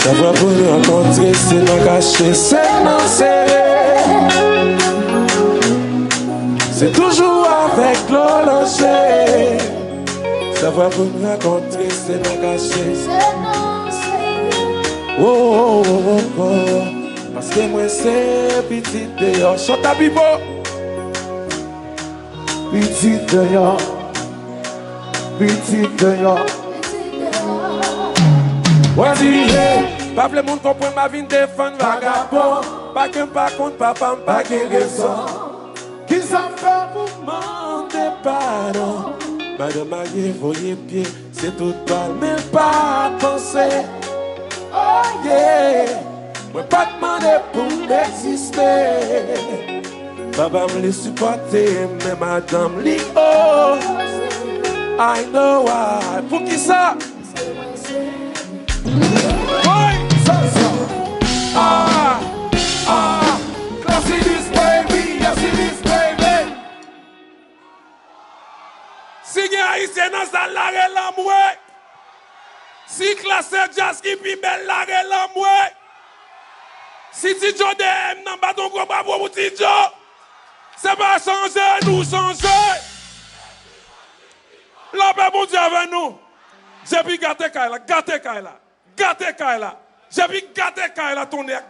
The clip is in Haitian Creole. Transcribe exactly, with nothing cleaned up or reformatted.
Chak fwa pou n rankontre, se nan kache, se nan sere. Se toujou avèk dlo nan je. Chak fwa pou n rankontre, se nan kache, se nan sere. Oh, oh, oh, oh, oh. Paske mwen se pitit deyò. Chante, Pipo. Pitit deyò. Pitit deyò. Wè di, hey, pa vle moun konprann, m a vin defann vagabon. Pa gen m pa konn papa m, pa gen rezon. Kisa m fè pou mande padon? Madanm marye voye pye, se tout pal men pa panse. Oh yeah, mwen pa t mande pou m egziste. Papa m li sipòte, men madanm li oh. I know why. Poukisa? Woy! Sa, sa. Ah! Ah! Classy this baby, yes it is baby. Si gen ayisyen nan sal la, rele anmwe. Si Classy se djaz ki pi bèl la, rele anmwe. Si Ti Djo dèyè m nan, bat yon gwo bravo pou Ti Djo. Se pa chanje nou chanje. Lapè Bondye avè nou. Jepi gate kay la, gate kay la, gate kay la. Jepi gate kay la, tonnè.